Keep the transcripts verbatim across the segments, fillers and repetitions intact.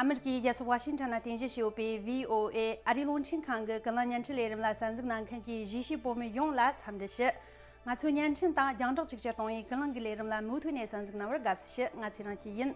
ཨ་མི་རི་ཀའི་རྒྱལ་ས་ཝ་ཤིང་ཊོན་ན་རྟེན་གཞི་བྱས་ཡོད་པའི་བྷི་ཨོ་ཨེ་ཨ་རིའི་རླུང་འཕྲིན་ཁང་གི་ཀུན་གླེང་བརྙན་འཕྲིན་ལས་རིམ་ལ་གསན་གཟིགས་གནང་མཁན་གྱི་གཞིས་བྱེས་བོད་མི་ཡོངས་ལ་འཚམས་འདྲི་ཞུ། ང་ཚོའི་བརྙན་འཕྲིན་དང་རྒྱང་བསྒྲགས་གཅིག་གྱུར་གཏོང་བའི་ཀུན་གླེང་གི་ལས་རིམ་ལ་མུ་མཐུད་ནས་གསན་གཟིགས་གནང་བར་དགའ་བསུ་ཞུ། ང་ཚེ་རིང་སྐྱིད་ཡིན།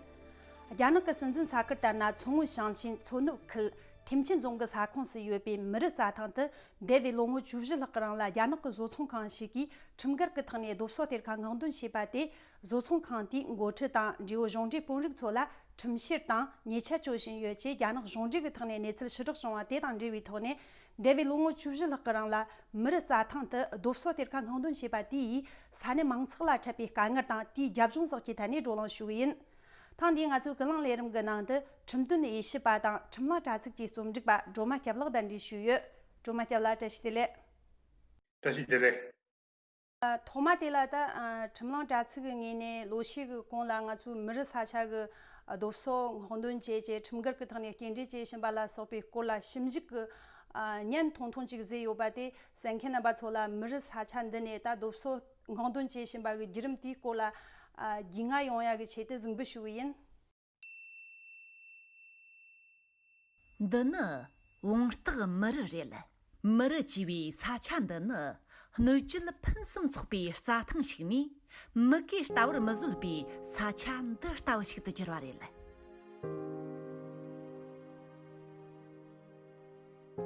རྒྱ་ནག་གི་སྲིད་འཛིན་ས་ཁུལ་ལྟར་ན་མཚོ་སྔོན་ཞིང་ཆེན་མཚོ་ནུབ་ཁུལ་ཐེམ་ཆེན་རྫོང་གི་ས་ཁོངས་སུ་ཡོད་པའི་མུའུ་རི་རྩྭ་ཐང་དུ། འདས་པའི་ལོ་ངོ་བཅུ་བཞི་ལྷག་གི་རིང་ལ་རྒྱ་ནག་གི་བཟོ་ཚོང་ཁང་ཞིག་གིས་ཁྲིམས་འགལ་གྱི་ཐོག་ནས་རྡོ་སོལ་གཏེར་ཁ་སྔོག་འདོན་བྱས་པ་དེ། བཟོ་ཚོང་ཁང་དེའི་འགོ་ཁྲིད་དང་འབྲེལ་ཡོད་གཞུང་འབྲེལ་དཔོན་རིགས་ཚོ་ལ་ཁྲིམས་བཤེར་དང་ཉེས་ཆད་གཅོད་བཞིན་ཡོད་ཅེས་རྒྱ་ནག་གཞུང་འབྲེལ་གྱི་ཐོག་ནས་གནས་ཚུལ་ཕྱིར་བསྒྲགས་བྱུང་བ་དེ་དང་འབྲེལ་བའི་ཐོག་ནས། འདས་པའི་ལོ་ངོ་བཅུ་བཞི་ལྷག་གི་རིང་ལ་མུའུ་རི་རྩྭ་ཐང་དུ་རྡོ་སོལ་གཏེར་ཁ་སྔོག་འདོན་བྱས་པ་དེ་ཡིས་ས་གནས་མང་ཚོགས་ལ་འཕྲད་པའི་དཀའ་ངལ་དང་དེའི་རྒྱབ་ལྗོངས་སོགས་ཀྱི་ཐད་ནས་བགྲོ་གླེང་ཞུ་གི་ཡིན། ཐེངས་འདིའི་ང་ཚོའི་ཀུན་གླེང་ལས་རིམ་གྱི་ནང་དུ་ཁྲིམས་དོན་དབྱེ་ཞིབ་པ་དང་ཁྲིམས་གླེང་དྲ་ཚིགས་ཀྱི་རྩོམ་སྒྲིག་པ་སྒྲོལ་མ་སྐྱབས་ལགས་དང་འབྲེལ་ཞུས་ཡོད། སྒྲོལ་མ་སྐྱབས་ལགས་བཀྲ་ཤིས་བདེ་ལེགས། བཀྲ་ཤིས་བདེ་ལེགས། ཐོག་མ་དེ་ལ་ད་ཁྲིམས་གླེང་དྲ་ཚིགས་ཀྱི་ངོས་ནས་ལོ་ཤས་ཀྱི་གོང་ལ་ང་ཚོའི་མུའུ་རི་ས་ཆ་གི་རྡོ་སོལ་སྔོག་འདོན་བྱས་རྗེས་ཁྲིམས་འགལ་གྱི་ཐོག་ནས་སྐྱེལ་འདྲེན་བྱེད་བཞིན་པ་ལ་སོགས་པའི་སྐོར་ལ་ཞིབ་འཇུག་གི་བརྙན་ཐུང་ཐུང་ཅིག་བཟོས་ཡོད་པ་དེ་གསན་མཁན་རྣམ་པ་ཚོ་ལ་མུའུ་རི་ས་ཆ་འདི་ནས་ད་རྡོ་སོལ་སྔོག་འདོན་བྱེད་བཞིན་པ་གི་བརྒྱུད་རིམ་དེའི་སྐོར་ལ་རྒྱུས་མངའ་ཡོང་ཡ་གི་ཆེད་དུ་གཟིགས་འབུལ་ཞུ་གི་ཡིན། འདི་ནི་བོང་སྟག་མུའུ་རི་རེད། མུའུ་རི་ཅེས་པའི་ས་ཆ་འདི་ནི་སྣོད་བཅུད་ཕུན་སུམ་ཚོགས་པའི་རྩྭ་ཐང་ཞིག་ནས་མིག་གིས་ལྟ་བར་མི་བཟོད་པའི་ས་ཆ་འདི་ལྟ་བུ་ཞིག་ཏུ་གྱུར་བ་རེད།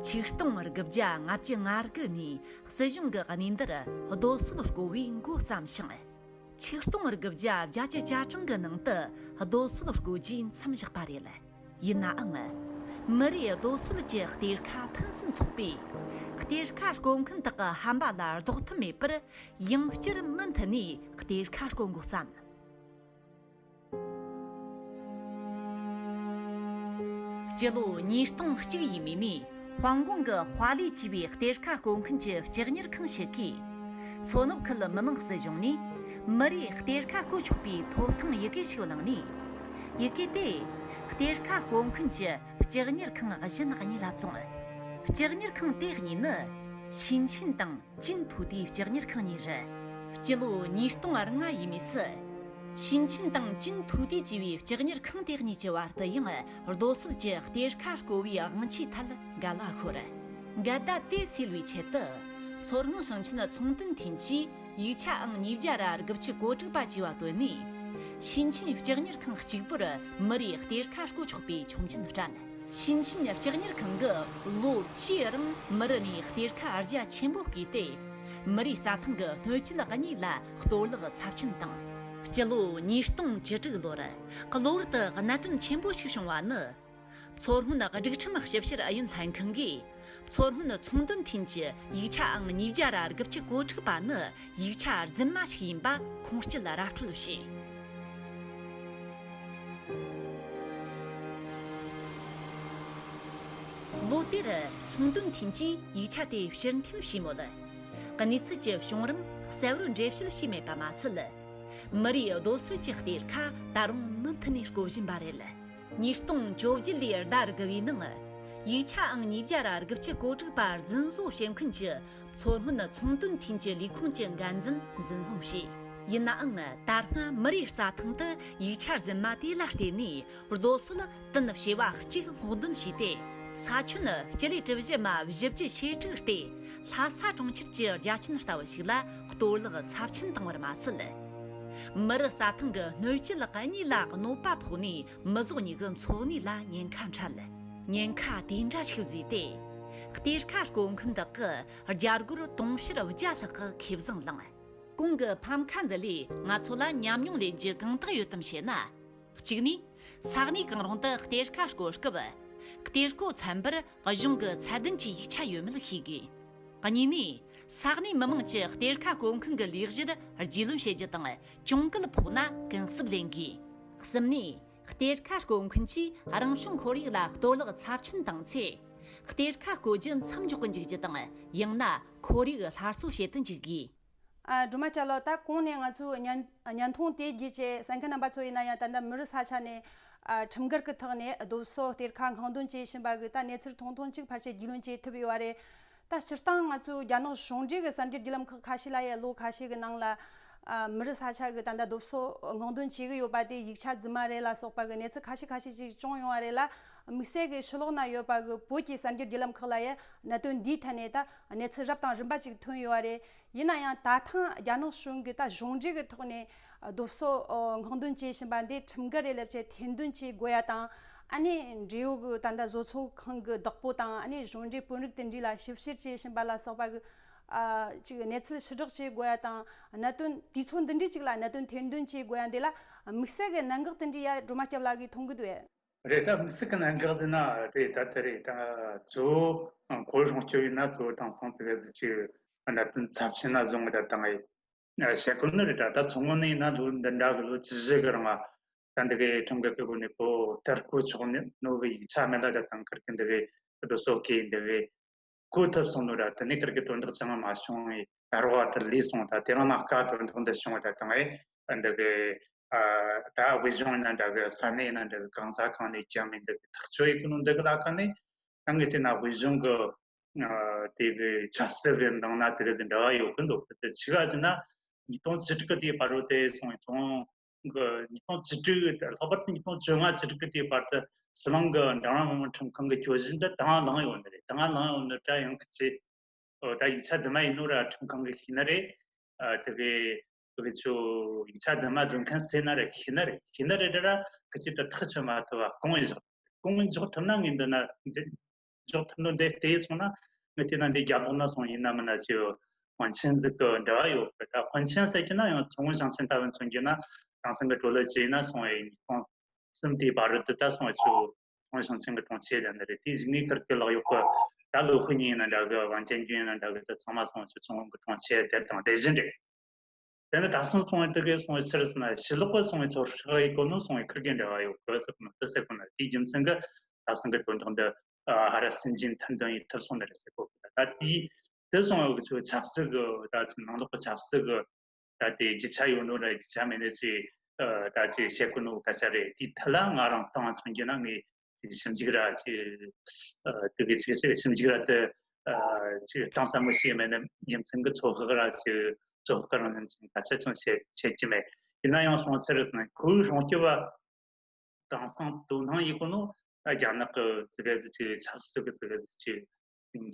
ཆིག་སྟོང་དགུ་བརྒྱ་ལྔ་བཅུ་ང་དགུ་ནས་སྲིད་གཞུང་གིས་གནས་འདིར་རྡོ་སོལ་བརྐོ་བའི་འགོ་བརྩམས་ཤིང་། ཆིག་སྟོང་དགུ་བརྒྱ་བརྒྱད་ཅུ་གྱ་གྲངས་ཀྱི་ནང་དུ་རྡོ་སོལ་བརྐོ་རྒྱུའི་མཚམས་བཞག་པ་རེད། ཡིན་ནའང་། མུའུ་རིའི་རྡོ་སོལ་གྱི་གཏེར་ཁ་ཕུན་སུམ་ཚོགས་པས་གཏེར་ཁ་བརྐོ་མཁན་དག་གི་ཧམ་པ་ལ་ལྡོག་ཐབས་མེད་པར་ཡང་བསྐྱར་མུ་མཐུད་ནས་གཏེར་ཁ་བརྐོ་འགོ་བརྩམས། སྤྱི་ལོ་ཉིས་སྟོང་གཅིག་ཡས་མས་ནས་དཔལ་འབྱོར་གྱི་དཔའ་ལས་ཆེ་བའི་གཏེར་ཁ་བརྐོ་མཁན་གྱི་སྤྱི་གཉེར་ཁང་ཞིག་གིས། མཚོ་ནུབ་ཁུལ་མི་དམངས་སྲིད་གཞུང་ནས་མུའུ་རིའི་གཏེར་ཁ་བརྐོ་ཆོག་པའི་ཐོབ་ཐང་ཡི་གེ་ཞིག་བླངས་ནས། ཡི་གེ་དེ་གཏེར་ཁ་བརྐོ་མཁན་གྱི་སྤྱི་གཉེར་ཁང་གཞན་གཉིས་ལ་བཙོངས། སྤྱི་གཉེར་ཁང་དེ་གཉིས་ནི་ཞིན་ཆིན་དང་ཅིན་ཐུའུ་ཏི་སྤྱི་གཉེར་ཁང་གཉིས་རེད། སྤྱི་ལོ་ཉིས་སྟོང་ལྔ་ཡས་མས་སུ། ཞིན་ཆིན་དང་ཅིན་ཐུའུ་ཏི་ཅེས་པའི་སྤྱི་གཉེར་ཁང་དེ་གཉིས་ཀྱི་བར་དུ་ཡང་རྡོ་སོལ་གྱི་གཏེར་ཁ་བརྐོ་བའི་དབང་ཆའི་ཐད་འགལ་བ་ཤོར། འགལ་ཟླ་དེ་སེལ་བའི་ཆེད་དུ། མཚོ་སྔོན་ཞིང་ཆེན་ཚོང་དོན་ཐིན་གྱིས་ཡིག་ཆ་ཨང་ཉིས་བརྒྱ་ར་དགུ་བཅུ་གོ་དྲུག་པ་ཅེས་པ་བཏོན་ནས། ཞིན་ཆིན་སྤྱི་གཉེར་ཁང་གཅིག་པུར་མུའུ་རིའི་གཏེར་ཁ་བརྐོ་ཆོག་པའི་ཆོག་མཆན་སྤྲད། ཞིན་ཆིན་སྤྱི་གཉེར་ཁང་གིས་ལོ་བཅུའི་རིང་མུའུ་རི་ནས་གཏེར་ཁ་རྒྱ་ཆེན་པོ་བརྐོས་ཏེ། མུའུ་རིའི་རྩྭ་ཐང་གི་སྣོད་བཅུད་དངོས་ལ་གཏོར་བརླག་ཚབས་ཆེན་བཏང་། སྤྱི་ལོ་ཉིས་སྟོང་བཅུ་དྲུག་ལོར་གློ་བུར་དུ་གནད་དོན་ཆེན་པོ་ཞིག་བྱུང་བ་ནི། མཚོ་སྔོན་སྒྲིག་ཁྲིམས་ཞིབ་བཤེར་ཨུ་ཡོན་ལྷན་ཁང་གིས། མཚོ་སྔོན་ཚོང་དོན་ཐིན་གྱི་ཡིག་ཆ་ཨང་ཉིས་བརྒྱ་ར་དགུ་བཅུ་གོ་དྲུག་པ་ནི་ཡིག་ཆ་རྫུན་མ་ཞིག་ཡིན་པ་ཁུངས་སྐྱེལ་ར་སྤྲོད་བྱས། ལོ་དེར་ཚོང་དོན་ཐིན་གྱིས་ཡིག་ཆ་དེ་ཕྱིར་འཐེན་བྱས་མོད། གནས་ཚུལ་གྱི་བྱུང་རིམ་གསལ་བོར་འགྲེལ་བཤད་བྱས་མེད་པ་མ་ཟད། མུའུ་རིའི་རྡོ་སོལ་གྱི་གཏེར་ཁ་ད་རུང་མུ་མཐུད་ནས་བརྐོ་བཞིན་པ་རེད། ཉིས་སྟོང་བཅོ་བརྒྱད་ལོའི་ཟླ་དགུ་བའི་ནང་། ཡིག་ཆ་ཨང་ཉིས་བརྒྱ་ར་དགུ་བཅུ་གོ་དྲུག་པ་རྫུན་བཟོ་བྱེད་མཁན་གྱི་མཚོ་སྔོན་ཚོང་དོན་ཐིན་གྱི་ལས་ཁུངས་ཀྱི་འགན་འཛིན་འཛིན་བཟུང་བྱས། ཡིན་ནའང་ད་སྔ་མུའུ་རིའི་རྩྭ་ཐང་དུ་ཡིག་ཆ་རྫུན་མ་དེ་ལ་བརྟེན་ནས་རྡོ་སོལ་ཏུན་བྱེ་བ་གཅིག་སྔོག་འདོན་བྱས་ཏེ། ས་ཁྱོན་སྤྱི་ལེ་གྲུ་བཞི་མ་བཞི་བཅུ་ཞེ་དྲུག་སྟེ། ལྷ་ས་གྲོང་ཁྱེར་གྱི་རྒྱ་ཁྱོན་ལྟ་བུ་ཞིག་ལ་གཏོར་བརླག་ཚབས་ཆེན་བཏང་བར་མ་ཟད། མུའུ་རི་རྩྭ་ཐང་གི་སྣོད་བཅུད་དངོས་ལ་གནོད་པ་ཕོག་ནས། མི་ཟོག་གཉིས་ཀྱི་འཚོ་གནས་ལ་ཉེན་ཁ་འཕྲད། ཉེན་ཁ་དེ་འདྲ་ཞིག་བཟོས་ཏེ། གཏེར་ཁ་བརྐོ་མཁན་དག་གིས་རྒྱ་སྒོར་དུང་ཕྱུར་བརྒྱ་ལྷག་གི་ཁེ་བཟང་བླངས། གོང་གི་ཕམ་ཁ་འདི་ལས་ང་ཚོ་ལ་ཉམས་མྱོང་ལེན་རྒྱུ་གང་དག་ཡོད་དམ་ཞེ་ན། གཅིག་ནས། ས་གནས་གང་རུང་དུ་གཏེར་ཁ་བརྐོ་སྐབས། གཏེར་བརྐོ་ཚན་པར་གཞུང་གི་ཚད་ལྡན་གྱི་ཡིག་ཆ་ཡོད་མེད་ཤེས་དགོས། གཉིས་ནས། ས་གནས་མི་དམངས་ཀྱིས་གཏེར་ཁ་བརྐོ་མཁན་གྱི་ལས་གཞིར་རྒྱུས་ལོན་བྱེད་རྒྱུ་དང་གྱོང་གུན་ཕོག་ན་གུན་གསབ་ལེན་དགོས། གསུམ་ནས། གཏེར་ཁ་བརྐོ་མཁན་གྱིས་རང་བྱུང་ཁོར་ཡུག་ལ་གཏོར་བརླག་ཚབས་ཆེན་བཏང་ཚེ། གཏེར་ཁ་བརྐོ་རྒྱུ་མཚམས་འཇོག་གི་འཇུག་རྒྱུ་དང་ཡང་ན་ཁོར་ཡུག་སླར་གསོ་བྱེད་དུ་འཇུག་དགོས། ཨ། སྒྲོལ་མ་སྐྱབས་ལགས། ད་གོང་ནས་ང་ཚོས་བརྙན་བརྙན་ཐུང་དེ་བརྒྱུད་བྱས་གསན་མཁན་རྣམ་པ་ཚོ་ཡིན་ན་ཡང་། ད་ལྟ་མུའུ་རི་ས་ཆ་ནས། ཨ། ཁྲིམས་འགལ་གྱི་ཐོག་ནས་རྡོ་སོལ་གཏེར་ཁ་སྔོག་འདོན་བྱེད་བཞིན་པ་གི་ད་གནས་ཚུལ་ཐུང་ཐུང་ཅིག་ཕལ་ཆེར་རྒྱུས་ལོན་བྱེད་ཐུབ་ཡོད་པ་རེད། ད་སྤྱིར་བཏང་ང་ཚོའི་རྒྱ་ནག་གཞུང་འབྲེལ་གྱི་གསར་འགྱུར་བརྒྱུད་ལམ་ཁག་ཁ་ཤས་ལ་ཡང་ལོ་ཁ་ཤས་ཀྱི་ནང་ལ། ཨ། མུའུ་རི་ས་ཆ་གི་ད་ལྟ་རྡོ་སོལ་སྔོག་འདོན་བྱེད་ཀྱི་ཡོད་པ་དེ་ཡིག་ཆ་རྫུན་མ་རེད་ལ་སོགས་པ་གི་གནས་ཚུལ་ཁ་ཤས་ཁ་ཤས་ཅིག་བྱུང་ཡོང་བ་རེད་ལ། དམིགས་བསལ་གྱི་ཕྱི་ལོགས་ན་ཡོད་པ་གི་བོད་ཀྱི་གསར་འགྱུར་བརྒྱུད་ལམ་ཁག་ལ་ཡང་གནད་དོན་འདིའི་ཐད་ནས་ད་གནས་ཚུལ་རབ་དང་རིམ་པ་ཅིག་ཐོན་ཡོད་པ་རེད། ཡིན་ན་ཡང་ད་ཐེངས་རྒྱ་ནག་གཞུང་གིས་ད་གཞུང་འབྲེལ་གྱི་ཐོག་ནས་རྡོ་སོལ་སྔོག་འདོན་བྱེད་བཞིན་པ་འདི་ཁྲིམས་འགལ་རེད་ལབ་བྱས་ཐེར་འདོན་བྱེད་དགོས་ཡ་དང་། ཨ་ནི་འབྲེལ་ཡོད་ཀྱི་ད་ལྟ་བཟོ་ཚོང་ཁང་གི་བདག་པོ་དང་། ཨ་ནི་གཞུང་འབྲེལ་དཔོན་རིགས་དེ་འདྲ་ལ་ཞིབ་བཤེར་བྱེད་བཞིན་པ་ལ་སོགས་པ་གི་ཨ་ཅིག་གནས་ཚུལ་ཕྱིར་བསྒྲགས་བྱེད་དགོས་ཡ་དང་། གནད་དོན་དུས་ཚོད་འདི་འདྲའི་ཅིག་ལ་གནད་དོན་ཐེར་འདོན་བྱེད་དགོས་ཡ་འདི་ལ་དམིགས་བསལ་གྱི་གནད་འགག་དེ་འདྲ་ཡ་སྒྲོལ་མ་སྐྱབས་ལགས་ཀྱིས་མཐོང་གི་འདུག་གས། རེད། ད་དམིགས་བསལ་གྱི་གནད་འགག་ཟེར་ན་རེད། ད་ལྟ་རེད། ད་གཙོ་བོ་ཁོར་སྲུང་སྐྱོབ་ཡིན་ན་གཙོ་བོ་དེང་སང་དེ་ག་ཟེར་ཅིག་གནད་དོན་ཚབས་ཆེན་ན་བཟུང་གི་ད་བཏང་ཡིན། བཤད་དགོས་ནི་རེད། ད་ད་མཚོ་སྔོན་ནས་ཡིན་ན་ལོ་འདི་འདྲ་གི་ལོ་བཅུ་བཞི་གི་རིང་ལ་ད་འདི་གའི་ཁྲིམས་འགལ་གྱི་སྒོ་ནས་ཁོ་དར་གོ་ཆོག་ནི་ནོ་གི་ཡིག་ཆ་མེད་ལ་ད་དང་ཁིར་གི་འདི་གའི་རྡོ་སོལ་གི་འདི་གའི་གོ་ཐུབ་སོང་ནོ་ར། དེ་ནས་ཁིར་གི་དོན་དག་ཅང་མ་བྱུང་བའི་ད་རོགས་དེ་ལས་སོང་། ད་དེ་རིང་ན་དཀའ་དོན་དག་འདི་བྱུང་བ་ད་དང་ཨེ་འདི་གའི་ད་དབུས་གཞུང་ཡིན་ན་འདྲ་གི་ས་གནས་ཡིན་ན་འདྲ་གི་གང་ས་གང་ནས་ཀྱང་མི་འདི་གི་ཐག་གཅོད་ཡེ་གི་ནོ་འདི་གི་ལ་ཁ་ནས་ད་ངས་བལྟས་ན་དབུས་གཞུང་གི་ཨ་དེ་གི་ཆབ་སྲིད་གི་འདང་ན་ཙི་ག་ཟིག་འབྲེལ་བ་ཡོད་གི་འདུག་དེ་ཆི་ག་ཟེར་ན་ཉིས་སྟོང་བཅུ་དྲུག་གི་དེའི་བར་དུ་དེ་སོང་བའི་ཚོང་གི་ཉིས་སྟོང་བཅུ་དྲུག་གི་ལྷག་པར་དུ་ཉིས་སྟོང་བཅོ་ལྔ་བཅུ་དྲུག་གི་དེའི་བར་དུ་ཟི་ལིང་གི་འབྲིང་རིམ་མི་དམངས་ཁྲིམས་ཁང་གི་གྱོད་གཞི་འདི་དང་བླངས་ཡོད་ནི་རེད། དང་བླངས་ཡོད་ནི་འདྲ་ཡང་གི་ཆེ། ཨོ་ད་ཡིག་ཆ་རྫུན་མ་ཡིན་ནོ་ར་ཁྲིམས་ཁང་གི་ཤེས་ནི་རེད། ཨ་དེ་གི་དེ་གི་ཚོ་ཡིག་ཆ་རྫུན་མ་བཟོ་མཁན་སེ་ན་རེ་ཤེས་ན་རེ་ཤེས་ན་རེ་དེ་ར་ཁི་ཆེ་ད་ཐག་ཆོད་མ་ཐུབ་པ་གོང་ཡིན་བཞག་གོང་ཡིན་འཇོག་ཐུབ་ན་ངས་འདི་ན་འདི་འཇོག་ཐུབ་ནོ་འདི་བལྟས་སོང་ན་ངས་དེ་ན་འདི་རྒྱབ་ལོགས་ན་སོང་ཡིན་ན་མིན་ན་ཅི་ཡོད་དཔོན་ཆེན་ཟིག་གི་འབྲེལ་བ་ཡོད་གི། ད་དཔོན་ཆེན་ཟེར་གྱི་ན་ཡང་མཚོ་སྔོན་ཞིང་ཆེན་ལྟ་བུ་མཚོན་གྱི་ན་དེང་སང་གི་གྲོ་ལོད་ཅི་ཡིན་ན་སོང་ཡིན་ཁོང་གསུམ་དེའི་བར་དུ་ད་སོང་བ་ཆུ་ཁོང་ཞིང་ཆེན་གྱི་གྲོང་ཁྱེར་ལ་འདི་རེད། དེའི་གཞུག་ནས་ཁིར་གི་ལག་གཡོག་གི་ད་ལོ་ཧུ་ཉིན་ཡིན་ན་འདྲ་གི་ཝང་ཅན་ཅུན་ཡིན་ན་འདྲ་གི་ད་ཚང་མ་སོང་ཆུ་ཚོང་གི་གྲོང་ཁྱེར་དེ་དང་དེ་བཞིན་རེད། དེ་ནི་ད་སོང་སོང་བའི་དེ་གའི་སོང་བའི་ཕྱིར་ཟེར་ན་ཕྱི་ལོགས་པ་སོང་བའི་ཚོར་ཤག་ཡི་གོ་ནོ་སོང་བའི་ཁིར་གི་འབྲེལ་བ་ཡོད་གི་ཟེར་གོ་ནོ་དེ་ཟེར་གོ་ན་དེའི་རྒྱུ་མཚན་གི་ད་སང་གི་དོན་དག་འདི་ཧ་ར་སྲིད་འཛིན་ཐན་དོན་ཡིན་ཐུབ་སོང་ནི་རེད་ཟེར་གོ་གི། ད་དེའི་དེ་སོང་བའི་ཆུ་ཆབ་སྲིད་གི་ད་ཆུ་ནང་ལོགས་པ་ཆབ་སྲིད་གི་ད་དེ་རྒྱུ་ཆ་ཡོད་ནོ་ར་རྒྱུ་ཆ་མེད་ནི་ཞེས་ད་ཅི་བཤད་གོ་ནོ་སྐད་ཆ་རེད། དེའི་ཐད་ལ་ང་རང་བཏང་མཚོན་རྒྱུ་ན་ངས་ཅིག་ཞིབ་འཇུག་ར་ཅིག་དེ་གི་ཅིག་ཞིབ་འཇུག་ར་དེ་ཅིག་གཏིང་ཟབ་མོ་ཞིག་མེད་ན་རྒྱུ་མཚན་གི་ཚོད་དཔག་ར་ཅིག་ཚོད་དཔག་རང་བཞིན་ཅིག་ད་ཆ་ཅུང་བཤད་བཤད་ཀྱི་མེད། ཡིན་ན་ཡང་སོང་ཚེ་རེད་ན་ཁོའི་སྲུང་སྐྱོབ་པ་དེང་སང་དོ་སྣང་ཡེ་གོ་ནོ་རྒྱ་ནག་གི་ཙི་གེ་ཟིག་ཅིག་ཆབ་སྲིད་གི་ཙི་གེ་ཟིག་ཅིག་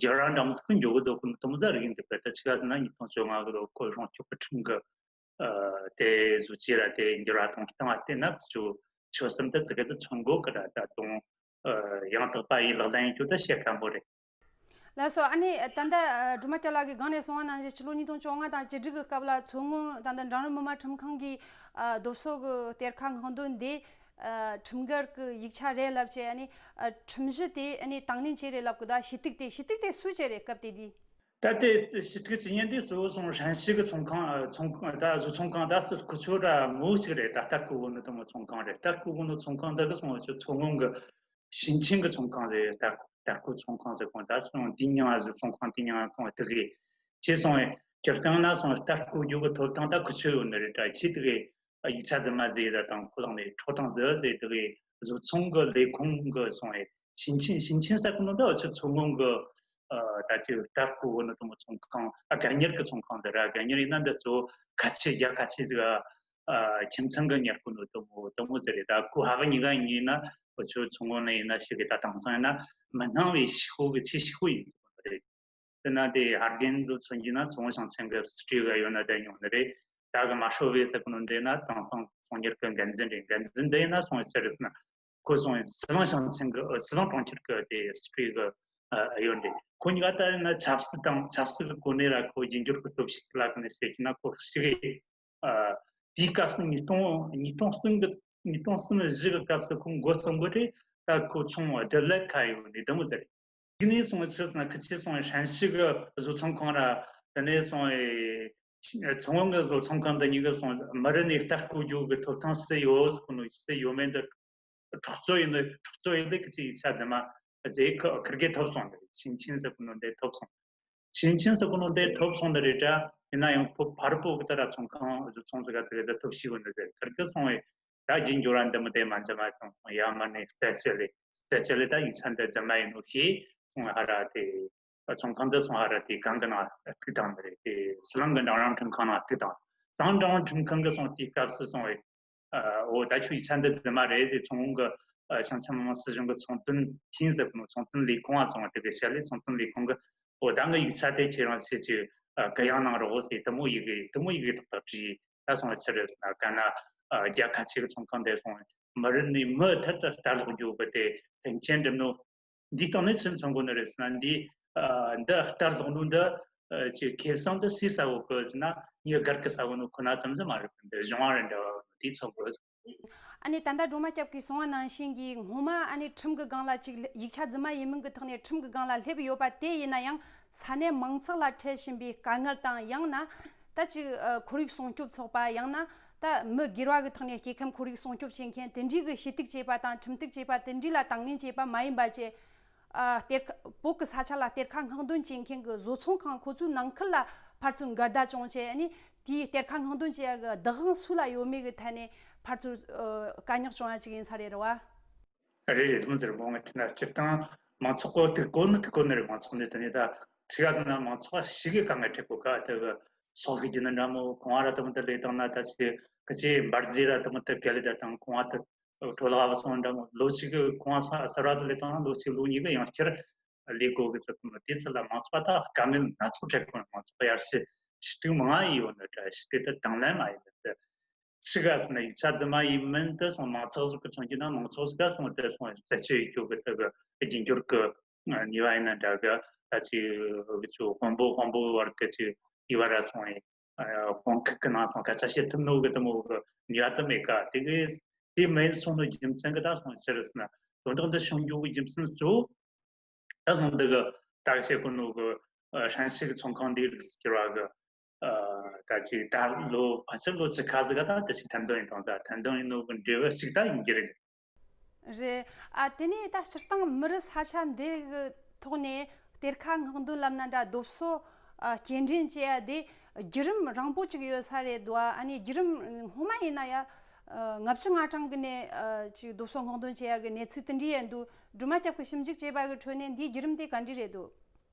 འགྱུར་བ་འདྲ་མོ་ཟིག་གི་འགྱོ་གི་འདུག་གི་དུམ་བུ་ཟིག་རིག་ཡིན་འདུག་གི། ད་ཆི་ག་ཟེར་ན་ཉིས་སྟོང་བཅོ་ལྔ་གི་ལོ་ཁོའི་སྲུང་སྐྱོབ་པ་ཁྲིམས་གི་ཨ་དེ་བཟོ་བྱས་ར་དེ་འགྱུར་བ་གཏོང་སྟངས་བལྟས་ན་ཆོ་ཆོད་སེམས་དེ་ཙི་གེ་ཙི་མཚོན་དགོས་གི་ར། ད་དུང་ཨ་ཡང་དག་པ་ཡི་ལག་ལེན་ཡིན་རྒྱུ་ད་བཤད་དཀའ་མོ་རེད། ལགས་སོ། ཨ་ནི་ད་ལྟ་ཨ་སྒྲོལ་མ་སྐྱབས་ལགས་ཀྱིས་སྒང་ནས་གསུངས་པ་ནང་བཞིན་ཕྱི་ལོ་ཉིས་སྟོང་བཅོ་ལྔ་དང་བཅུ་དྲུག་གི་སྐབས་ལ་མཚོ་སྔོན་ད་ལྟ་འབྲིང་རིམ་མི་དམངས་ཁྲིམས་ཁང་གིས་ཨ་རྡོ་སོལ་གི་གཏེར་ཁ་སྔོག་འདོན་འདི་ཨ་ཁྲིམས་འགལ་གྱི་ཡིག་ཆ་རེད་ལབ་བྱས། ཨ་ནི་ཨ་ཁྲིམས་གཞི་དེ་ཨ་ནི་དང་ལེན་བྱས་རེད་ལབ་གི་འདུག་ཞུ་གཏུག་དེ་ཞུ་གཏུག་དེ་སུས་བྱས་རེད་སྐབས་དེ་དུས། ད་ལྟའི་ཞུ་གཏུག་བྱེད་མཁན་དེ་གཙོ་བོ་སོང་ཧྲན་ཤི་གི་ཚོང་ཁང་ཨ་ཚོང་ད་བཟོ་ཚོང་ཁང་ད་སུ་ཁུ་ཆོ་ར་མོ་ཞིག་རེད། ད་ལྟ་ཀུ་གོ་ནོ་དུ་མོ་ཚོང་ཁང་རེད། ད་ཀུ་གོ་ནོ་ཚོང་ཁང་ད་གི་སོང་ཞུ་ཚོང་ངོམ་གི་ཞིང་ཆེན་གི་ཚོང་ཁང་རེད། ད་ད་ཀུ་ཚོང་ཁང་ཟེར་གོང་ད་སོང་འདི་མྱང་ཨ་བཟོ་ཚོང་ཁང་འདི་མྱང་ཨ་ཚོང་དེ་གི་ཅེས་སོང་ཁྱེར་སྟངས་ན་སོང་ད་ཀུ་རྒྱུ་གི་ཐོབ་ཐང་ད་ཁུ་ཆོ་ཡོད་ནི་རེད། ད་ཅི་དེ་གི་ཡིག་ཆ་རྫུན་མ་ཟེར་ད་དང་ཁོ་ལག་ནས་འཕྲོག་བཏང་ཟེར་ཟེར་དེ་གི་བཟོ་ཚོང་གི་ལས་ཁུངས་གི་སོང་ཞིང་ཆེན་ཞིང་ཆེན་ས་ཁུལ་ནང་ད་ཆུ་ཚོང་ངོམ་གི་ཨ་ད་ཅི་ལྟར་སྐུ་བོ་ནི་དུ་མོ་ཚོང་ཁང་ཨ་དགའ་ཉེར་གི་ཚོང་ཁང་ཟེར་ར། དགའ་ཉེར་ཡིན་ན་འདི་གཙོ་བོ་ཁ་ཆེ་རྒྱ་ཁ་ཆེ་ཟིག་ཨ་ཁྱིམ་ཚང་གི་ཉེར་སྐུ་ནི་དུ་མོ་དུ་མོ་ཟེར་རེད། ད་ཁུ་ཧ་གི་ཉི་ག་ཡིན་ན་འུ་ཆོ་ཚོང་ངོམ་ནི་ཡིན་ན་ཞིག་གི་ད་དེང་སང་ཡིན་ན་མི་སྣང་བའི་ཕྱུག་པོ་གི་ཆེ་ཕྱུག་པོ་ཡིན་ཟེར་གོ་ནི་རེད། དེ་ན་དེ་ཧར་རྒན་ཚོ་མཚོན་གྱི་ན་ཚོང་ཞིང་ཆེན་གི་སི་ཀྲི་ག་ཡོད་ན་དེ་ཉོ་ནི་རེད། ད་གི་མ་ཧྲོ་བེ་ཟེར་གོ་ནོ་འདི་ན་དེང་སང་ཚོང་གཉེར་གི་འགན་འཛིན་རེད། འགན་འཛིན་འདི་ཡིན་ན་སོང་ཡོད་ཟེར་རེད་ཟེར་ན། ཁོ་སོང་ཡོད་ཟི་ལིང་ཞིང་ཆེན་གི་ཨ་ཟི་ལིང་གྲོང་ཁྱེར་གི་དེ་སི་ཀྲི་གི་ཨ་ཡོད་འདྲ། ཁོ་གཉིས་ཀ་ད་ཡིན་ན་ཆབ་སྲིད་དང་ཆབ་སྲིད་གི་གོ་གནས་ར་ཁོ་རྒྱུ་འབྱོར་གི་སྟོབས་ཤུགས་ལ་གི་ནས་བཤད་ཀྱི་ན་ཁོ་ཞིག་གི་ཨ་དེའི་སྐབས་སུ་ཉིས་སྟོང་ཉིས་སྟོང་གསུམ་གི་ཉིས་སྟོང་གསུམ་བཞི་གི་སྐབས་སུ་ཁོ་མགོ་རྩོམ་གི་རེད། ད་ཁོ་ཚོང་བ་བདེ་ལེགས་ཁ་ཡོད་ནས་དེ་མོ་ཟེར། གི་ནས་སོང་ཆི་ཟེར་ན་ཁི་ཆེ་སོང་ཧྲན་ཤི་གི་བཟོ་ཚོང་ཁང་ར་དེ་ནས་སོང་ཨེ་ཚོང་གི་བཟོ་ཚོང་ཁང་འདི་གཉིས་ཀ་སོང་མི་རི་ནས་ལྟར་སྐུ་རྒྱུ་གི་ཐོབ་ཐང་སུ་ཡོད་ཟེར་གོ་ནོ་སུ་ཡོད་མེད་འདི་འཕྲོག་རྩོད་ཡིན་ནོ་འཕྲོག་རྩོད་ཡིན་ནོ་ཁི་ཆེ་ཡིག་ཆ་རྫུན་མ་ཟེར་ཁི་ཁིར་གེ་ཐོབ་སོང་འདི་ཞིང་ཆེན་ཟེར་གོ་ནོ་འདི་ཐོབ་སོང་། ཞིང་ཆེན་ཟེར་གོ་ནོ་འདི་ཐོབ་སོང་འདི་རེད་དྲ། ཡིན་ན་ཡང་ཕོ་ཕར་པོ་གི་ད་ར་ཚོང་ཁང་བཟོ་ཚོང་ཟེར་ག་ཟེར་ག་ཟེར་ཐོབ་ཤི་གོ་ནོ་ཟེར་ཁིར་གེ་སོང་བས། ད་རྒྱུ་འབྱོར་བ་འདི་མོ་དེ་མ་འཛེམ་མ་བཏང་སོང་། ཡར་མར་ནས་རྩད་ཆད་ལས་རྩད་ཆད་ལས་ད་ཡིག་ཆ་འདི་རྫུན་མ་ཡིན་ནོ་ཞེས་སོང་ཧ་ར་དེ་ཚོང་ཁང་འདི་སོང་ཧ་ར་དེ་གང་གི་ནང་ཐུག་བཏང་ནི་རེད། དེ་ཟི་ལིང་གི་འབྲིང་རིམ་ཁྲིམས་ཁང་ནང་ཐུག་བཏང་། ཟི་ལིང་འབྲིང་རིམ་ཁྲིམས་ཁང་གི་སོང་དེའི་སྐབས་སུ་སོང་བས་ཨ་འོ་ད་ཁྱོད་ཡིག་ཆ་འདི་རྫུན་མ་རེད་ཟེར་ཚོང་གི་ ཨ་ཞིང་ཆེན་མི་དམངས་སྲིད་གཞུང་གི་ཚོང་དོན་ཐིང་ཟེར་གོ་ནོ། ཚོང་དོན་ལས་ཁུངས་ཨ་སོང་བ་དེ་གི་ཞལ་ལས་ཚོང་དོན་ལས་ཁུངས་གི། འོ་ད་ངའི་ཡིག་ཆ་དེ་ཁྱེད་རང་ཆེད་ཀྱི་ཨ་གུ་ཡངས་གནང་རོགས་ཟེར། དེ་མོ་ཡི་གེ་དེ་མོ་ཡི་གེ་ཏག་ཏག་བྲིས། ད་སོང་བ་ཕྱིར་རེད་ཟེར་ན། ག་ན་ཨ་རྒྱལ་ཁ་ཆེ་གི་ཚོང་ཁང་དེ་སོང་བ། མི་རིགས་ནས་མུ་མཐུད་དུ་ལྟ་ལོག་རྒྱུ་གི་དེ་མཐུན་རྐྱེན་འགྲིམ་ནོ། འདིའི་སྟེང་ནས་ཕྱིར་མཚོན་གོ་ནི་རེད་ཟེར་ན། འདི་ཨ་འདི་ལྟ་ལོག་ནོ་འདི་ཨ་ཅི་ཁེ་བཟང་དུ་སུས་ཟ་གོ་གི་ཟེར་ན། ངས་སྒེར་གི་ཟ་གོ་ནོ་ཁོ་ན་ཙམ་ཟིག་མ་རེད། འདི་གཞུང་བ་རེད་འདྲ་བ་དེ་ཚོ་དགོས། ཨ་ནི་ད་ལྟ་སྒྲོལ་མ་སྐྱབས་ཀྱིས་གསུངས་པ་ནང་བཞིན་གྱི་སྔོན་མ་ཨ་ནི་ཁྲིམས་ཀྱི་སྒང་ལ་ཅིག་ཡིག་ཆ་རྫུན་མ་ཡིན་མིན་གྱི་ཐོག་ནས་ཁྲིམས་ཀྱི་སྒང་ལ་སླེབས་ཡོད་པ་དེ་ཡིན་ན་ཡང་། ས་གནས་མང་ཚོགས་ལ་འཕྲད་བཞིན་པའི་དཀའ་ངལ་དང་། ཡང་ན་ད་ཅིག་ཨ་ཁོར་ཡུག་སྲུང་སྐྱོབ་ཚོགས་པ། ཡང་ན་ད་མི་སྒེར་བ་གི་ཐོག་ནས་སྐྱེ་ཁམས་ཁོར་ཡུག་སྲུང་སྐྱོབ་བྱེད་མཁན་དེ་འདྲའི་གི་ཞུ་གཏུག་བྱས་པ་དང་ཁྲིམས་གཏུག་བྱས་པ་དེ་འདྲའི་ལ་དང་ལེན་བྱས་པ་མ་ཡིན་པ་བཅས། ཨ་གཏེར་ཁ་བོད་ཀྱི་ས་ཆ་ལ་གཏེར་ཁ་སྔོག་འདོན་བྱེད་མཁན་གྱི་བཟོ་ཚོང་ཁང་ཁོ་ཚོའི་ནང་ཁུལ་ལ་ཕར་ཚུར་འགལ་ཟླ་བྱུང་བྱས། ཨ་ནི་དེའི་གཏེར་ཁ་སྔོག་འདོན་བྱེད་ཡ་གི་བདག་དབང་སུ་ལ་ཡོད་མེད་ཀྱི་ཐད་ནས་ཕར་ཚུར་ཨ་དཀའ་རྙོག་བྱུང་ཡ་ཅིག་ཡིན་ས་རེད་རེད་བ། རེད་རེད། དེ་མོ་ཟེར་མོ་ང་དེ་ན་སྤྱིར་བཏང་མང་ཚོགས་པོ་དེ་གོ་ནི་དེ་གོ་ནི་རེད། མང་ཚོགས་ནི་དེ་ནི་ད་ཚིག་ག་ཟེར་ན། མང་ཚོགས་ཞིག་གི་དཀའ་ངལ་འཕྲད་གོ་ག་དེ་གི་སོག་གི་རྒྱུ་ནི་འདྲ་མོ། གོང་བ་ར་དེ་མོ་དེ་ལས་དང་ན། ད་ཅི་གི་ཅི་འབར་རྫས་ར་དེ་མོ་དེ་གལ་ལ་དང་གོང་བ་དེ་འཕྲོ་བརླག་བ་སོང་འདྲ་མོ། ལོ་གཅིག་གི་གོང་ས་ས་ར་དུ་ལས་དང་ལོ་གཅིག་ལོ་གཉིས་ཀྱི་ཡང་བསྐྱར་ལས་དགོས་གི་ཚུལ་དུ་མ། དེ་ཚུལ་ལ་མང་ཚོགས་ད་དཀའ་ངལ་སྣ་ཚོགས་འཕྲད་གོ། མང་ཚོགས་ཡར་ཞུ་ཞུ་གཏུག་མང་ཡིན་ཡོད་ནི་འདྲ། ཞུ་གཏུག་དེ་དང་ལེན་མ་ཡིན་ནི་འདྲ། ཆི་ག་ཟེར་ན་ཡིག་ཆ་རྫུན་མ་ཡིན་མིན་དེ་སོང་མང་ཚོགས་ཟིག་གི་མཚོན་རྒྱུ་ན། མང་ཚོགས་ཟིག་ག་སོང་དེ་སོང་རྩད་གཅོད་ཡེད་རྒྱུ་གི་དེ་གི་རྒྱུན་སྐྱོར་གི་ནུས་པ་ཡིན་ན་འདྲ་གི། ད་ཅི་གི་ཚོ་དཔོན་པོ་དཔོན་པོ་བར་གི་ཅི་ཡི་བ་ར་སོང་ཡི། དཔོན་ཁུལ་གི་ནང་སོང་སྐད་ཆ་བཤད་ཐུབ་ནོ་གི་དེ་མོ་གི་ནུས་པ་དེ་མེད་ཀ། དེ་གི་དེ་མེད་སོང་ནོ་རྒྱུ་མཚན་གི་ད་སོང་ཕྱིར་ཟེར་ན། དོན་དག་འདི་བྱུང་རྒྱུ་གི་རྒྱུ་མཚན་གཙོ་བོ་ད་སོང་འདི་གི་ད་བཤད་གོ་ནོ་གི་ཧྲན་ཞི་གི་ཚོང་ཁང་འདི་རིགས་སུ་གྱུར་བ་གི། ད་ཅིག་ད་ལོ་ཕལ་ཆེར་ལོ་བཅུ་ཁ་ཟིག་ག་ད་དེ་ཞིག་ཐེར་འདོན་ཡིན་དང་ཟ། ཐེར་འདོན་ཡིན་ནོ་གི་འབྲས་བུ་ཞིག་ད་ཡིན་གྱི་རེད། རེད། ཨ་དེ་ནས་ད་སྤྱིར་བཏང་མི་རིགས་ས་ཆ་འདི་གི་ཐོག་ནས་གཏེར་ཁ་སྔོག་འདོན་ལབ་ན་འདྲ། རྡོ་སོལ་ཨ་སྐྱེལ་འདྲེན་བྱེད་ཡ་དེ་བརྒྱུད་རིམ་རིང་པོ་ཅིག་ཡོད་ས་རེད་འདུག་ཨ་ནི་བརྒྱུད་རིམ་སྔོན་མ་ཡིན་ན་ཡ་ཨ་ལྔ་བཅུ་ང་གྲངས་གི་ནས་ཨ་ཅིག་རྡོ་སོལ་སྔོག་འདོན་བྱེད་ཡ་གི་གནས་ཚུལ་དེ་འདྲ་ཡིན་འདུག་སྒྲོལ་མ་སྐྱབས་ཀྱིས་ཞིབ་འཇུག་བྱས་པ་གི་ཁྲོད་ནས་འདིའི་བརྒྱུད་རིམ་དེ་ག་འདྲ་རེད་འདུག་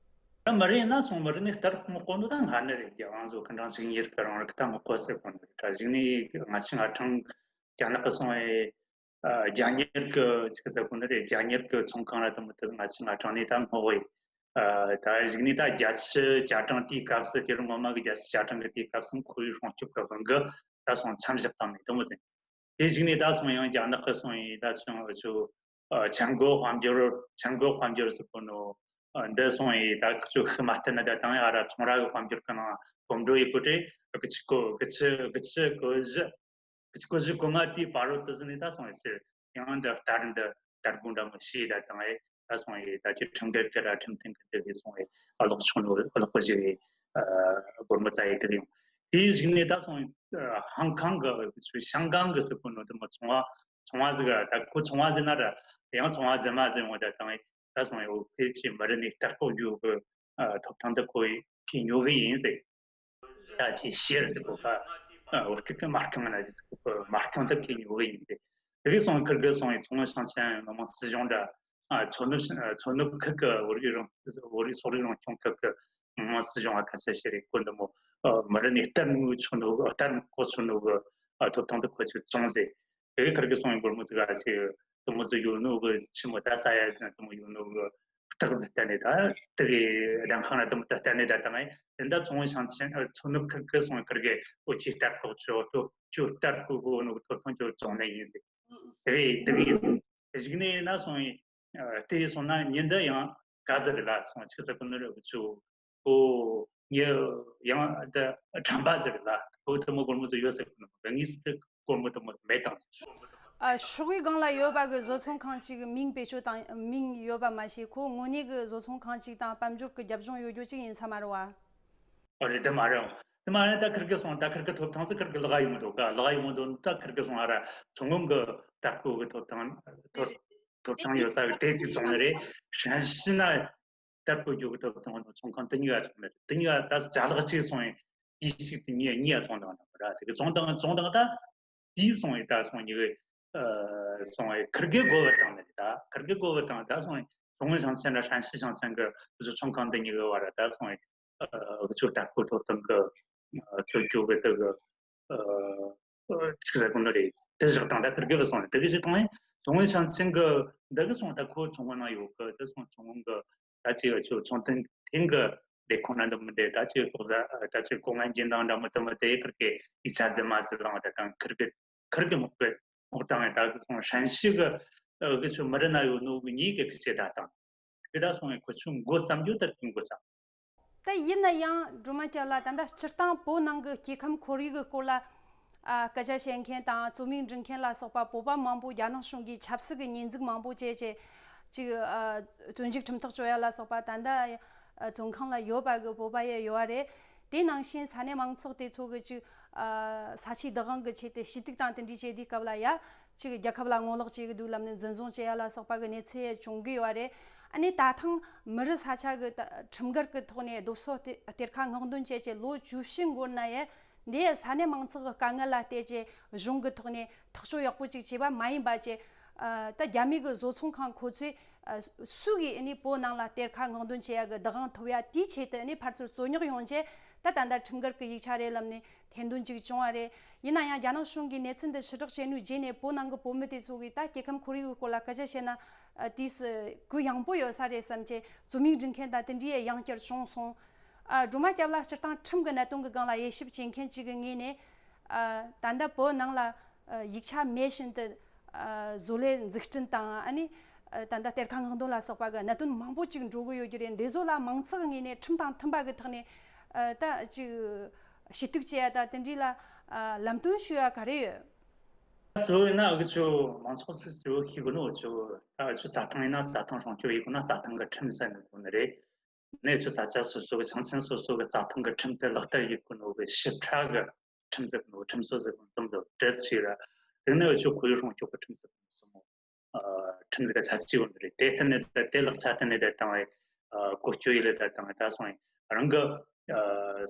ད་མི་རིགས་ན་སོང་མི་རིགས་ནས་གཏེར་སྔོག་གོ་ནོ་ད་སྔ་ནི་རེད། རྒྱ་དབང་བཟོ་གི་འདྲ་ཞིག་ཡིན་རིགས་རང་རིགས་ད་སྔོག་གོ་ཟེར་གོ་ནི་རེད། ད་གཞུག་ནས་ལྔ་བཅུ་ང་གྲངས་རྒྱ་ནག་གི་སོང་ཨེ། ཨ་རྒྱ་གཉེར་གི་ཅིག་ཟེར་གོ་ནི་རེད། རྒྱ་གཉེར་གི་ཚོང་ཁང་ར་དེ་མོ་དེ་ལྔ་བཅུ་ང་གྲངས་ནས་ད་སྔོག་ཡོད། ཨ་ད་གཞུག་ནས་ད་བརྒྱད་ཅུ་གྱ་གྲངས་དེའི་སྐབས་སུ། དེ་རིང་ངོ་མ་གི་བརྒྱད་ཅུ་གྱ་གྲངས་གི་དེའི་སྐབས་སུ་ཁོར་ཡུག་སྲུང་སྐྱོབ་གི་དབང་གིས་ད་སོང་མཚམས་བཞག་བཏང་ནས་དེ་མོ་ཟིན། དེ་གཞུག་ནས་ད་སོང་ཡང་རྒྱ་ནག་གི་སོང་ཡི་ད་ཅང་ཨ་ཆུ་ཨ་ཆུ་འགོ་དཔལ་འབྱོར། ཆུ་འགོ་དཔལ་འབྱོར་ཟེར་གོ་ནོ། ཨ་འདི་སོང་ཡི་ད་ཁུ་ཆུ་ཤི་མ་བསྟན་ན་ད་དང་ཡ་ར་ཚོང་ར་གི་དཔལ་འབྱོར་གི་ནང་གོམ་བགྲོད་ཡེད་གོ་དེ། ཨ་ཁུ་ཆུ་གོ་ཁུ་ཆུ་ཁུ་ཆུ་གོ་བཞི། ཁུ་ཆུ་གོ་བཞི་གོ་ལྔ་དེའི་བར་རོ་དུ་ཟིན་ནས་ད་སོང་ཡི་ཕྱིར་ཡང་འདི་ལྟར་འདི་དར་དགུང་འདྲ་མོ་ཤི་ད་དང་ཨེ། ད་སོང་ཡི་ད་ཅི་ཁྲིམས་འགལ་གྱི་ར་ཁྲིམས་མཐུན་གྱི་འདི་གི་སོང་ཡི་ཨ་ལོག་ཆུང་ལོ་ཨ་ལོག་གོ་བཞི་གི་ཨ་སྒོར་མོ་བཙལ་ཡི་དེ་གི་ཡོང་། དེའི་གཞུག་ནས་ད་སོང་ཡི་ཨ་ཧང་ཁང་གི་ཤང་ཀང་གི་ཟེར་གོ་ནོ་དེ་མོ་ཚོང་བ་ཚོང་བ་ཟིག་ག་ད་ཁོ་ཚོང་བ་ཟིག་ན་ར་ཡང་ཚོང་བ་རྫུན་མ་ཟིག་འོང་ད་དང་ཨེ། ད་སོང་ཡི་འོ་ཕལ་ཆེར་མི་རིགས་ནས་གཏེར་སྔོག་རྒྱུ་གི་ཨ་ཐོབ་ཐང་དེ་ཁོ་ཁོས་ཉོ་གི་ཡིན་ཟེར། ད་ཅི་ཤེར་ཟེར་གོ་ཁ། ཨ་བོད་སྐད་ཀྱི་མ་རྐང་ན་ཟེར་གོ་ཁ། མ་རྐང་ད་ཁོས་ཉོ་གི་ཡིན་ཟེར། དེ་གི་སོང་ཁིར་གི་སོང་ཡི་ཚོང་བ་ཞིང་ཆེན་མི་དམངས་སྲིད་གཞུང་འདྲ། ཨ་མཚོ་ནུབ་ཨ་མཚོ་ནུབ་ཁུལ་གི་བོད་རིགས་རང་བོད་རིགས་སོག་རིགས་རང་སྐྱོང་ཁུལ་གི་མི་དམངས་སྲིད་གཞུང་ཨ་ཁ་ཤས་ཤིག་རེད། ཁོ་འདི་མོ་ཨ་མི་རིགས་ནས་གཏེར་སྔོག་ཆོག་ནོ་གཏེར་སྔོག་ཆོག་ནོ་གི་ཨ་ཐོབ་ཐང་དེ་ཁོ་ཅིག་བཙོང་ཟེར། དེ་གི་ཁིར་གི་སོང་ཡི་སྒོར་མོ་ཟིག་ག་ཅིག་དེ་མོ་ཟིག་ཡོད་ནོ་གི་ཕྱི་མོ་ད་ས་ཡ་ཟིན་དེ་མོ་ཡོད་ནོ་གི་རྟགས་ཟིག་བསྟན་ནས། ད་དེ་གི་གདན་ཁང་ལ་དེ་མོ་ད་བསྟན་ནས་ད་དང་ཨེ། དེ་འདྲ་ཚོང་ཞིང་ཆེན་ཨ་མཚོ་ནུབ་ཁུལ་གི་སོང་ཡི་ཁིར་གི་འོ་ཁྱོས་གཏེར་སྔོག་ཆོག་ཁྱོ་ཁྱོ་གཏེར་སྔོག་གོ་ནོ་གི་ཐོབ་ཐང་ཁྱོ་བཙོང་ནི་ཡིན་ཟེར། དེ་གི་དེ་གི་གཞུག་ནས་ན་སོང་ཡི་ཨ་དེ་སོང་ན་ཉིན་འདི་ཡང་ག་ཟིག་རེད་ལ་སོང་ཆི་ཟེར་གོ་ནི་རེད་གི་ཆུ། ཨོ། ངས་ཡང་འདི་དྲན་པ་ཟེར་ལ་ཨོ་དེ་མོ་སྒོར་མོ་ཟིག་ཡོད་ཟེར་གི་ནོ། ངས་ཟིག་སྒོར་མོ་དེ་མོ་ཟིག་མེད་དང་། ཨ་ཕྱོགས་ཡི་སྒང་ལ་ཡོད་པ་གི་བཟོ་ཚོང་ཁང་ཅིག་མིང་བེད་སྤྱོད་དང་མིང་ཡོད་པ་མ་ཤེས། ཁོ་དངོས་གནས་གི་བཟོ་ཚོང་ཁང་ཅིག་དང་དཔལ་འབྱོར་གི་རྒྱབ་ལྗོངས་ཡོད་རྒྱུ་ཅིག་ཡིན་ས་མ་རེད་བ། ཨ་རེད། དེ་མ་རེད། དེ་མ་རེད། ད་ཁིར་གི་སོང་ད་ཁིར་གི་ཐོབ་ཐང་ཟིག་ཁིར་གི་ལག་ཡོང་འདུག་ག་ལག་ཡོང་འདུག་ད་ཁིར་གི་སོང་ཨ་ར་མཚོ་སྔོན་གི་གཏེར་སྔོག་གི་ཐོབ་ཐང་ཐོབ་ཐོབ་ཐང་ཡོད་ས་གི་དེ་ཅིག་བཙོང་ནི་རེད། ཧྲན་ཞི་ན། གཏེར་སྔོག་རྒྱུ་གི་ཐོབ་ཐང་ཚོང་ཁང་དེ་གཉིས་ཀ་བཙོང་ནི་རེད། དེ་གཉིས་ཀ་ད་ཅ་ལག་གཅིག་སོང་ཡིན་དེ་ཞིག་དེ་གཉིས་གཉིས་ཀ་བཙོང་དང་ནང་ར་དེ་གི་བཙོང་དང་བཙོང་དང་ད་དེའི་སོང་ཡིན་ད་སོང་གཉིས་ཀ་ཨ་སོང་ཡིན་ཁིར་གེ་སྒོ་བར་བཏང་ནི་རེད། ད་ཁིར་གེ་སྒོ་བར་བཏང་ད་སོང་ཡིན་མཚོ་སྔོན་ཞིང་ཆེན་ར་ཧྲན་ཞི་ཞིང་ཆེན་གི་བཟོ་ཚོང་ཁང་དེ་གཉིས་ཀ་བར་ད་སོང་ཡིན་ཨ་ཁྱོ་གཏེར་སྔོག་ཐོབ་ཐང་གི་ཨ་ཚུར་རྒྱུ་གི་དེ་གི་ཨ་ཨ་ཅིག་ཟེར་གོ་ནི་རེད། དེ་བཞག་དང་ད་ཁིར་གེ་བ་སོང་ནས་དེ་གི་བཞག་དང་ནས་ ཚོང་དབང་ཞིང་ཆེན་གི་འདི་གི་སོང་ད་ཁོ་ཚོང་དབང་ནང་ཡོད་གི། དེ་སོང་ཚོང་དབང་གི་ད་ཅི་ཡོད་ཆོ་ཚོང་དོན་ཐིང་གི་ལས་ཁུངས་ན་འདི་མི་འདྲ། ད་ཅི་ལྐོག་ཟ་ད་ཅི་ལྐོག་ངན་སྦྱིན་བདག་འདྲ་མི་དེ་མི་དེ་ཁིར་གི་ཡིག་ཆ་རྫུན་མ་ཟིག་བླངས། ད་དང་ཁིར་གི་ཁིར་གི་སྔོག་གི་སྔོག་བཏང་། ད་གི་སོང་ཧྲན་ཤི་གི་གི་ཆོ་མི་རི་ན་ཡོད་ནོ་གི་ཉིད་གི་ཁི་ཆེ་ད་དང་གི་ད་སོང་ཁོ་ཆོ་མགོ་བརྩམས་རྒྱུ་ལྟར་གི་མགོ་བརྩམས། ད་ཡིན་ན་ཡང་སྒྲོལ་མ་སྐྱབས་ལགས། ད་ལྟ་སྤྱིར་བཏང་བོད་ནང་གི་སྐྱེ་ཁམས་ཁོར་ཡུག་གི་སྐོར་ལ་ཨ་སྐད་ཆ་བཤད་མཁན་དང་རྩོམ་ཡིག་འབྲི་མཁན་ལ་སོགས་པ་བོད་པ་མང་པོ་རྒྱ་ནག་གཞུང་གིས་ཆབ་སྲིད་ཀྱི་ཉེས་འཛུགས་མང་པོ་བྱས་བྱས་ཅིག་ཨ་བཙོན་འཇུག་ཁྲིམས་ཐག་གཅོད་ཡ་ལ་སོགས་པ་ད་ལྟ་ཨ་བཙོན་ཁང་ལ་ཡོད་པ་གི་བོད་པ་ཡང་ཡོད་པ་རེད། དེ་ནང་བཞིན་ས་གནས་མང་ཚོགས་དེ་ཚོ་གི་ཅིག་ཨ་ས་ཆའི་བདག་དབང་གི་ཆེད་དུ་ཞུ་གཏུག་དང་དེ་འདྲའི་བྱེད་དུས་སྐབས་ལ་ཡ། གཅིག་རྒྱལ་ཁབ་ལ་ངོ་ལོག་བྱེད་ཀྱི་འདུག་ལབ་ནས་འཛིན་བཟུང་བྱེད་ཡ་ལ་སོགས་པ་གི་གནས་ཚུལ་བྱུང་གི་ཡོད་རེད། ཨ་ནི་ད་ཐེངས་མི་རི་ས་ཆ་གི་ད་ཁྲིམས་འགལ་གི་ཐོག་ནས་རྡོ་སོལ་གཏེར་ཁ་སྔོག་འདོན་བྱས་རྗེས་ལོ་བཅུ་བཞི་འགོར་ན་ཡང་འདི་ས་གནས་མང་ཚོགས་ཀྱི་དཀའ་ངལ་ལ་བལྟས་རྗེས་གཞུང་གི་ཐོག་ནས་ཐག་གཅོད་ཡག་པོ་ཅིག་བྱས་པ་མ་ཡིན་པ་བྱས། ཨ་ད་རྒྱ་མི་གི་བཟོ་ཚོང་ཁང་ཁོ་ཚོས་ཨ་སུ་གིས་ཨ་ནི་བོད་ནང་ལ་གཏེར་ཁ་སྔོག་འདོན་བྱེད་ཡ་གི་བདག་དབང་ཐོབ་ཡ་དེའི་ཆེད་དུ་ཨ་ནི་ཕར་ཚུར་རྩོད་རྙོག་ཡོང་རྗེས་ད་ད་ལྟ་ཁྲིམས་འགལ་གི་ཡིག་ཆ་རེད་ལབ་ནས། ཐེར་འདོན་ཅིག་བྱུང་བ་རེད། ཡིན་ན་ཡང་རྒྱ་ནག་གཞུང་གིས་གནས་ཚུལ་འདི་ཕྱི་བསྒྲགས་བྱས་ནས་རྗེས་ནས་བོད་ནང་གི་བོད་མི་དེ་ཚོ་གིས་ད་སྐྱེ་ཁམས་ཁོར་ཡུག་གི་སྐོར་ལ་སྐད་ཆ་བཤད་ན་ཨ་དུས་སུ་གུ་ཡངས་པོ་ཡོད་ས་རེད་བསམ་བྱས་རྩོམ་ཡིག་འབྲི་མཁན་དང་དེ་འདྲའི་ཡང་བསྐྱར་བྱུང་སོང་། ཨ་སྒྲོལ་མ་སྐྱབས་ལགས་སྤྱིར་བཏང་ཁྲིམས་ཀྱི་གནད་དོན་གྱི་སྒང་ལ་དབྱེ་ཞིབ་བྱེད་མཁན་ཅིག་གི་ངོས་ནས་ཨ་ད་ལྟ་བོད་ནང་ལ་ཨ་ཡིག་ཆ་མེད་བཞིན་དུ་ཨ་བཟོ་ལས་འཛུགས་སྐྲུན་དང་ཨ་ནི་ཨ་ད་ལྟ་གཏེར་ཁ་སྔོག་འདོན་ལ་སོགས་པ་གི་གནད་དོན་མང་པོ་ཅིག་འགྲོ་གི་ཡོད་རྒྱུ་རེད། འདི་ཚོ་ལ་མང་ཚོགས་ཀྱི་ངོས་ནས་ཁྲིམས་དང་མཐུན་པ་གི་ཐོག་ནས་ཨ་ད་ཅིག་ཞུ་གཏུག་བྱེད་ཡ་དང་དེ་འདྲའི་ལ་ཨ་ལམ་སྟོན་ཞུ་ཡ་ག་རེ་ཡོད། གཙོ་བོ་ཡིན་ན་འུ་ཚོ་མང་ཚོགས་སུ་གཙོ་བོ་ཤེས་དགོས་ནོ་འུ་ཚོ་ད་འུ་ཚོ་རྩྭ་ཐང་ཡིན་ན་རྩྭ་ཐང་སྲུང་སྐྱོབ་ཡིན་དགོས་ན་རྩྭ་ཐང་གི་ཁྲིམས་ཟེར་ནས་བཟོ་ནི་རེད། ནས་འུ་ཚོ་ས་ཆ་སོ་སོ་གི་ཞིང་ཆེན་སོ་སོ་གི་རྩྭ་ཐང་གི་ཁྲིམས་དེ་ལག་བསྟར་ཡིན་དགོས་ནོ་གི་ཞིབ་ཕྲ་གི་ཁྲིམས་ཟེར་ནོ་ཁྲིམས་སྲོལ་ཟེར་ནོ་འཛོམས་འཛོམས་གྲས་ཞིག་ར། དེ་ནས་འུ་ཚོ་ཁོར་ཡུག་སྲུང་སྐྱོབ་ཀྱི་ཁྲིམས་ཟེར་ནོ་གསུམ་མོ། ཁྲིམས་ཟིག་ག་ཆ་ཆི་ཡོད་རེད། དེ་ལྟར་ནས་དེ་ལག་ཆ་དེ་ནས་དེ་བཏང་བའི་བཀོལ་སྤྱོད་ཡིན་ལ་དེ་བཏང་བའི་ད་སོང་རང་གི་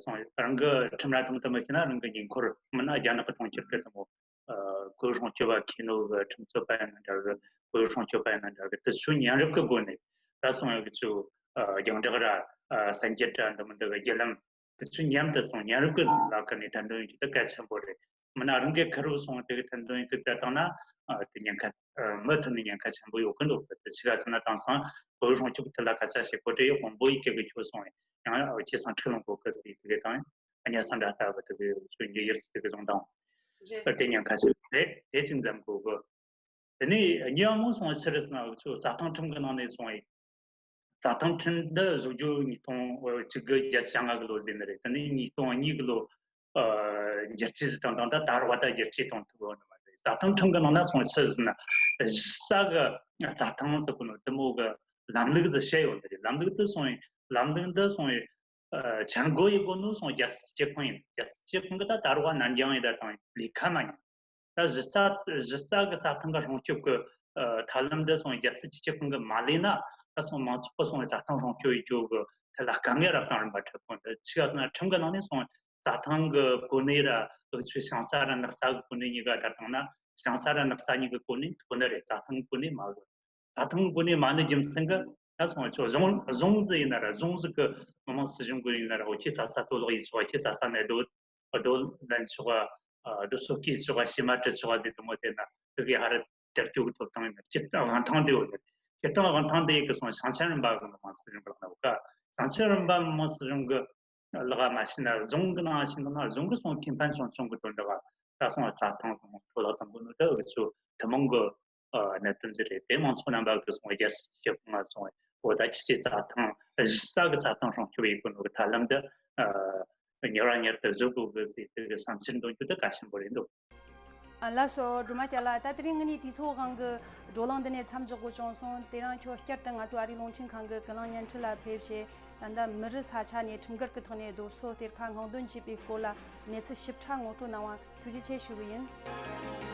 སོང་རང་གི་ཁྲིམས་ར་དང་དུ་མ་ཤེས་ན་རང་གི་ཉེ་འཁོར་མིན་ན་རྒྱ་ནག་གི་གྲོང་ཁྱེར་གི་དུ་མོ་ཁོར་སྲུང་སྐྱོབ་པ་ཁེ་ནོ་གི་ཁྲིམས་རྩོད་པ་ཡིན་ན་འདྲ་གི་ཁོར་སྲུང་སྐྱོབ་པ་ཡིན་ན་འདྲ་གི་དེ་ཚོ་མཉམ་རུབ་གི་སྒོ་ནས་ད་སོང་ཡོད་གི་ཚོ་རྒྱང་བསྒྲགས་ར་གསར་འགྱུར་ར་འདི་མི་འདི་གི་བརྒྱུད་ལམ། དེ་ཚོ་མཉམ་དུ་སོང་མཉམ་རུབ་ཀྱི་ལག་ཁ་ནས་ཐེར་འདོན་ཡོང་རྒྱུ་དེ་གལ་ཆེན་པོ་རེད། མིན་ན་རང་གི་ཁེར་རོ་སོང་དེ་གི་ཐེར་འདོན་ཡོང་གི་དེ་བཏང་ན་ཨ་དེ་ཉེན་ཁ་ཨ་མུ་མཐུད་ནས་ཉེན་ཁ་ཆེན་པོ་ཡོད་ཀི་འདུག་དེ་ཆི་ག་ཟེར་ན་དེང་སང་བོད་སྲུང་སྐྱོབ་དེ་ལ་སྐད་ཆ་བཤད་གོ་དེ་ཡོད་དཔོན་པོ་ཡི་གེ་གི་ཁྱོད་སོང་ཡང་ཨ་ཁྱེད་སང་ཁྲི་ལོང་གོ་གི་ཟེར་དེ་གི་དང་ཨ་ཉ་སང་འདྲ་ལྟ་བུ་དེ་གི་ཚོ་འགྱུར་ཡིར་ཟེར་དེ་གི་བཟུང་དང་རེད། དེ་ཉེན་ཁ་ཆེན་པོ་རེད། དེ་ཅིག་འཛེམ་དགོས་གི། དེ་ནས་གཉིས་པ་མོ་སོང་ཕྱིར་སོང་ང་ཚོ་རྩྭ་ཐང་ཁྲིམས་ཀྱི་ནང་ནས་སོང་ཡིན། རྩྭ་ཐང་ཁྲིམས་འདི་བཟོ་རྒྱུ་ཉིས་སྟོང་གཅིག་དགུ་བརྒྱད་ཅུ་གྱ་ལྔ་གི་ལོ་ཟིན་ནི་རེད། དེ་ནས་ཉིས་སྟོང་གཉིས་གི་ལོ་ཨ་འགྱུར་བཅོས་ཟིག་བཏང་བཏང་ད་ད་རུང་བ་ད་བསྒྱུར་བཅོས་གཏོང་ཐུབ་ཡོད་ནི་མ་རེད། རྩྭ་ཐང་ཁྲིམས་ཀྱི་ནང་ན་སོང་ཕྱིར་སོང་ན་གཞི་རྩ་གི་རྩྭ་ཐང་ཟེར་གོ་ནོ་དེ་མོ་གི་ལམ་ལུགས་ཟིག་བཤད་ཡོད་ནི་རེད། ལམ་ལུགས་དེ་སོང་ཡིན་ལམ་ལུགས་འདི་སོང་ཡིན། ཨ་འཆར་འགོད་ཡིན་དགོས་ནོ་སོང་རྒྱལ་སྲིད་སྤྱི་ཁང་ཡིན། རྒྱལ་སྲིད་སྤྱི་ཁང་གི་ད་ད་རུང་བ་ནན་ཅང་ཡིན་ད་དང་ལས་ཀ་མ་ཡིན། ད་གཞི་རྩ་གཞི་རྩ་གི་རྩྭ་ཐང་གི་སྲུང་སྐྱོབ་ཀྱི་ཨ་ཐབས་ལམ་འདི་སོང་རྒྱལ་སྲིད་སྤྱི་ཁང་གིས་མ་ལས་ན་ད་སོང་མང་ཚོགས་ཀྱི་སོང་རྩྭ་ཐང་སྲུང་སྐྱོབ་ཡིན་རྒྱུ་གི་དེ་ལ་དཀའ་ངལ་རབ་དང་རིམ་པ་འཕྲད་གོ་འདི་ཆི་ག་ཟེར་ན་ཁྲིམས་ཀྱི་ནང་ནས་སོང་རྩྭ་ཐང་གི་གོ་གནས་ར་འུ་ཚོའི་ཞིང་ས་ར་ནགས་ས་གི་གོ་གནས་གཉིས་ཀ་ད་བཏང་ན་ཞིང་ས་ར་ནགས་ས་གཉིས་ཀྱི་གོ་གནས་གོ་གནས་རེད། རྩྭ་ཐང་གི་གོ་གནས་མ་གི། རྩྭ་ཐང་གོ་གནས་མ་ནི་རྒྱུ་མཚན་གྱིས་ད་སོང་ཆོག་གཞུང་གཞུང་ཟིག་ཡིན་ན་ར་གཞུང་ཟིག་གི་མི་དམངས་སྲིད་གཞུང་གི་ཡིན་ན་ར་འོ་ཁྱེད་རྩྭ་ས་གཏོར་བརླག་ཡིན་ཆོག་ཁྱེད་རྩྭ་ས་ནས་རྡོ་རྡོ་ལེན་ཆོག་ག་རྡོ་སོལ་སྐྱེལ་ཆོག་ག་བྱེ་མ་འབྲི་ཆོག་ག་ཟེར་དུ་མོ་དེ་ན་དེ་གའི་ཧ་ར་དྲག་སྐྱོ་གི་ཐོབ་ཐང་ཡིན་ན་སྤྱིར་བཏང་དབང་ཐང་དེ་ཡོད་ནི་སྤྱིར་བཏང་དབང་ཐང་དེ་ཡི་གི་སོང་ཞིང་ཆེན་རིམ་པ་གི་མི་དམངས་སྲིད་གཞུང་གི་ལག་ན་ཡོད་ཀ་ཞིང་ཆེན་རིམ་པ་མི་དམངས་སྲིད་གཞུང་གི་ལག་མ་ཤེས་ན་གཞུང་གི་ནང་ཤེས་ན་གཞུང་གི་སོང་ཁེ་ཕན་ཆུང་ཆུང་གི་དོན་དག་ད་སོང་རྩྭ་ཐང་སོང་འཕྲོ་བརླག་གཏོང་གི་ནོ་ད་འུ་ཚོ་ཐུན་མོང་གི་གནད་དོན་ཟིག་རེད། དེ་མང་ཚོགས་རྣམ་པ་གི་སོང་རྒྱལ་སྤྱི་ཁོངས་ལ་སོང་འོ་ད་ཕྱི་རྩྭ་ཐང་གཞི་རྩ་གི་རྩྭ་ཐང་སྲུང་སྐྱོབ་ཡེད་གི་ནོ་གི་ཐབས་ལམ་འདི་མྱུར་བ་མྱུར་དུ་བཟོ་དགོས་གི་ཟེར་དེ་གི་བསམ་ཚུལ་འདོན་རྒྱུ་དེ་གལ་ཆེན་པོ་རེད་འདུག་ཨ་ལགས་སོ། སྒྲོལ་མ་སྐྱབས་ལགས། ད་དེ་རིང་ངེད་གཉིས་དུས་ཚོད་དབང་གིས་བགྲོ་གླེང་འདི་ནས་མཚམས་འཇོག་དགོས་བྱུང་སོང་། དེ་རིང་ཁྱོད་བསྐྱར་དུ་ང་ཚོ་ཨ་རིའི་རླུང་འཕྲིན་ཁང་གི་ཀུན་གླེང་བརྙན་འཕྲིན་ལ་ཕེབས་བྱས། ད་ལྟ་མི་རི་ས་ཆ་ནས་ཁྲིམས་འགལ་གྱི་ཐོག་ནས་རྡོ་སོལ་གཏེར་ཁ་སྔོག་འདོན་བྱས་པའི་སྐོར་ལ་གནས་ཚུལ་ཞིབ་ཕྲ་ངོ་སྤྲོད་གནང་བ་ཐུགས་རྗེ་ཆེ་ཞུ་གི་ཡིན།